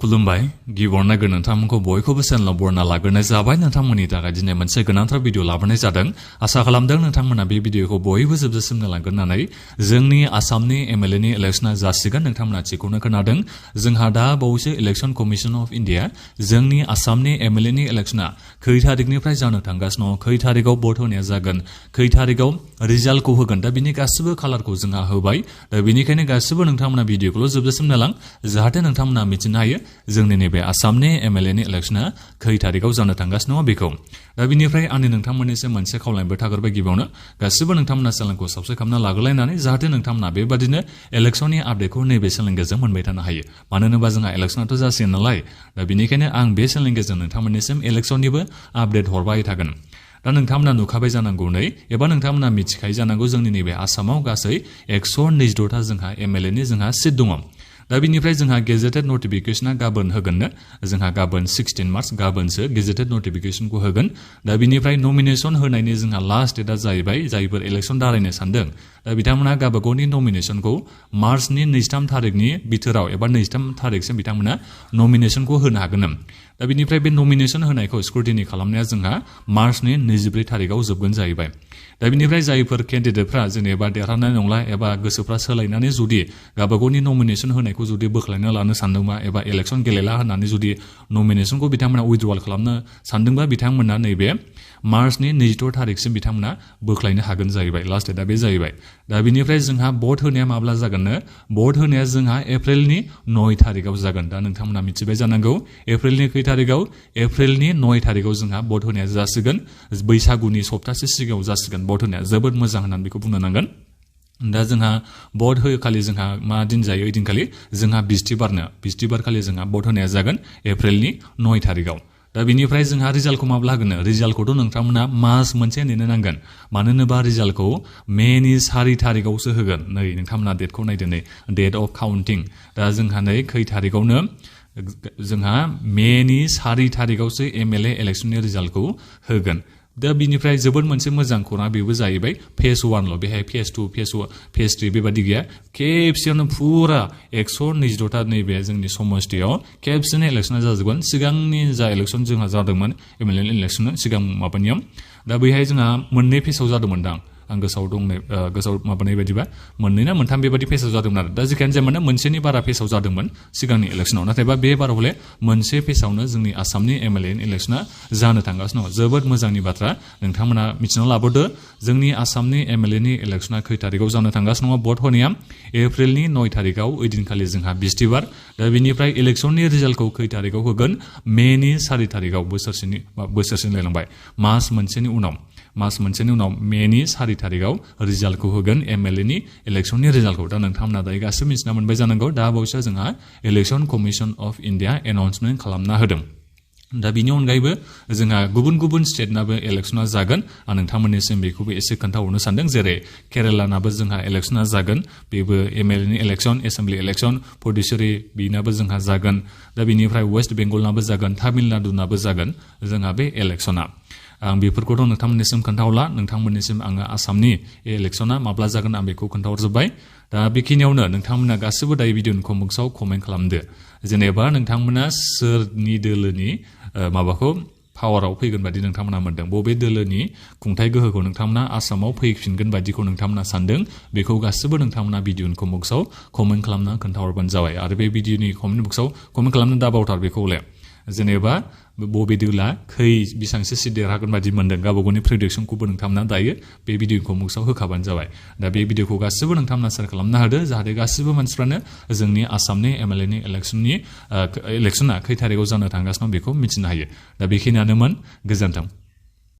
खुलुमबाय गिबियावनो नोंथांमोनखौ बयखौबो चेनेलाव बरायना लाग्रोनाय जाबाय नोंथांमोननि थाखाय दिनै मोनसे गोनांथार भिडिअ लाबोनाय जादों आसा खालामदों नोंथांमोना बे भिडिअखौ बयबो जोबजासिम नायलांगोन होननानै जोंनि आसामनि MLA नि इलेक्शना जासिगोन नोंथांमोना थिगखौनो खोनादों जोंहा दा बावैसो इलेक्शन कमिशन अफ इन्डिया जोंनि आसामनि MLA नि इलेक्शना खै थारिखनिफ्राय जानो थांगासिनो दं खै थारिखआव भट होनाया जागोन खै थारिखआव रिजाल्टखौ होगोन दा बिनि गासिबो खालारखौ जोंहा होबाय दा बेनिखायनो गासिबो नोंथांमोना भिडिअखौल' जोबजासिम नायलां जाहाथे नोंथांमोना मिथिनो हायो जोंनि नैबे आसामनि MLA नि इलेक्शना खै थारिखआव जानो थांगासिनो दं बेखौ दा बिनिफ्राय आंनि नोंथांमोननिसिम मोनसे खावलायनायबो थागोरबाय गिबियावनो गासिबो नोंथांमोना चेनेलखौ साबस्क्राइब खालामना लाग्रोलायनानै जाहाथे नोंथांमोना बेबादिनो इलेक्शननि आपडेटखौ नैबे चेनेलनि गेजेरजों मोनबाय थानो हायो मानो होनोबा जोंहा इलेक्शनाथ' जासिगोन नालाय दा बेनिखायनो आं बे चेनेलनि गेजेरजों नोंथांमोननिसिम इलेक्शननिबो आपडेट हरबाय थागोन दा नोंथांमोना नुखाबाय जानांगौ नै एबा नोंथांमोना मिथिखायो जानांगौ जोंनि नैबे आसामाव गासै 126 जोंहा MLA नि जोंहा सिट दङ दा बिनिफ्राय जोंहा गेजेटेड नटिफिकेशना गाबोन होगोननो जोंहा गाबोन 16 मार्च गाबोनसो गेजेटेड नटिफिकेशनखौ होगोन दा बिनिफ्राय नमिनेशन होनायनि जोंहा लास्ट डेटआ जाहैबाय जायफोर इलेक्शन दारायनो सानदों दा बिथांमोना गावबागावनि नमिनेशनखौ मार्चनि 2 थारिखनि बिथोराव एबा 2 थारिखसिम बिथांमोना नमिनेशनखौ होनो हागोन दा बिनिफ्राय बे नमिनेशन होनायखौ स्क्रुटिनि खालामनाया जोंहा मार्चनि 24 थारिखआव जोबगोन जाहैबाय दा बिनिफ्राय जायफोर केन्डिडेटफ्रा जेनेबा देरहानाय नंला एबा गोसोफ्रा सोलायनानै जुदि गावबागावनि नमिनेशन होनायखौ जुदि बोख्लायना लानो सानदोंबा एबा इलेक्शन गेलेला होननानै जुदि नमिनेशनखौ बिथांमोना उइथड्रल खालामनो सानदोंबा बिथांमोना नैबे मार्चनि 24 थारिखसिम बिथांमोना बोख्लायनो हागोन जाहैबाय लास्ट डेटआ बे जाहैबाय दा बिनिफ्राय जोंहा भट होनाया माब्ला जागोननो भट होनाया जोंहा एप्रिलनि 9 थारिखआव जागोन दा नोंथांमोना मिथिबाय जानांगौ एप्रिलनि खै थारिखआव एप्रिलनि 9 थारिखआव जोंहा भट होनाया जासिगोन बैसागुनि सप्तासे सिगाङाव जासिगोन भट होनाया जोबोद मोजां होननानै बेखौ बुंनो नांगोन दा जोंहा भट होखालि जोंहा मा दिन जायो ओइदिनखालि जोंहा बिस्थिबार खालि जोंहा भट होनाया जागोन एप्रिलनि 9 थारिखआव दा बिनिफ्राय जोंहा रिजाल्टखौ माब्ला होगोन रिजाल्टखौथ' नोंथांमोना मास मोनसे नेनो नांगोन मानो होनोबा रिजाल्टखौ मेनि 4 थारिखआवसो होगोन नै नोंथांमोना डेटखौ नायदो नै डेट अफ काउन्टिं दा जोंहा नै खै थारिखआवनो जोंहा मेनि 4 थारिखआवसो MLA इलेक्शननि रिजाल्टखौ होगोन दा बिनिफ्राय जोबोद मोनसे मोजां खौरां बेबो जाहैबाय फेज 1ल' बेहाय फेज 2 फेज 3 बेबादि गैया खेबसेयावनो फुरा 126 नैबे जोंनि समस्थियाव खेबसेनो इलेक्शना जाजोबगोन सिगांनि जा इलेक्शन जोंहा जादोंमोन MLA इलेक्शन सिगां माबानियाव दा बैहाय जोंहा मोननै फेजाव जादोंमोनदां आं गोसोआव माबानाय बायदिबा मोननै ना मोनथाम बेबादि फेजाव जादोंमोन आरो दा जिखियानो जाया मानो मोनसेनि बारा फेजाव जादोंमोन सिगांनि इलेक्शनाव नाथायबा बे बाराव हले मोनसे फेजावनो जोंनि आसामनि MLA नि इलेक्शना जानो थांगासिनो दं जोबोद मोजांनि बाथ्रा नोंथांमोना मिथिना लाबोदो जोंनि आसामनि MLA नि इलेक्शना खै थारिखआव जानो थांगासिनो दं भट होनाया एप्रिलनि 9 थारिखआव ओइदिनखालि जोंहा बिस्थिबार दा बिनिफ्राय इलेक्शननि रिजाल्टखौ खै थारिखआव होगोन मेनि 4 थारिखआव बोसोरसेनि लायलांबाय मास मोनसेनि उनाव मेनि 4 थारिखआव रिजाल्टखौ होगोन MLA नि इलेक्शननि रिजाल्टखौ दा नोंथांमोना दायो गासिबो मिथिना मोनबाय जानांगौ दा बावैसो जोंहा election commission of India announcement खालामना होदों दा बिनि अनगायैबो जोंहा गुबुन स्टेटनाबो इलेक्शना जागोन आं नोंथांमोननिसिम बेखौबो एसे खोन्थाहरनो सानदों जेरै केरेलानाबो जोंहा इलेक्शना जागोन बेबो MLA नि इलेक्शन एसेम्बलि इलेक्शन पुडुचेरी बिनाबो जोंहा जागोन दा बिनिफ्राय वेस्ट बेंगलनाबो जागोन तामिलनाडुनाबो जागोन जोंहा बे इलेक्शना आं बेफोरखौथ' नोंथांमोननिसिम खोन्थाहरला नोंथांमोननिसिम आङो आसामनि इलेक्शना माब्ला जागोन आं बेखौ खोन्थाहरजोब्बाय दा बेखिनियावनो नोंथांमोना गासिबो दायो भिडिअनि कमेन्ट्सआव कमेन्ट खालामदो जेनेबा नोंथांमोना सोरनि दोलोनि माबाखौ पावाराव फैगोन बायदि नोंथांमोना मोनदों बबे दोलोनि खुंथाय गोहोखौ नोंथांमोना आसामाव फैफिनगोन बायदिखौ नोंथांमोना सानदों बेखौ गासिबो नोंथांमोना भिडिअनि कमेन्ट्सआव कमेन्ट खालामना खोन्थाहरबानो जाबाय आरो बे भिडिअनि कमेन्ट बक्सआव कमेन्ट खालामनो दाबावथार बेखौले जेनेबा बबे दोला खै बेसेबांसो सिट देरहागोन बायदि मोनदों गावबागावनि प्रेडिक्शनखौबो नोंथांमोना दायो बे भिडिअखौ मुक्साव होखाबानो जाबाय दा बे भिडिअखौ गासिबो नोंथांमोना शेयार खालामनो हादो जाहाथे गासिबो मानसिफ्रानो जोंनि आसामनि MLA नि इलेक्शना खै थारिखआव जानो थांगासिनो दं बेखौ मिथिनो हायो दा बेखिनियानोमोन गोजोन्थों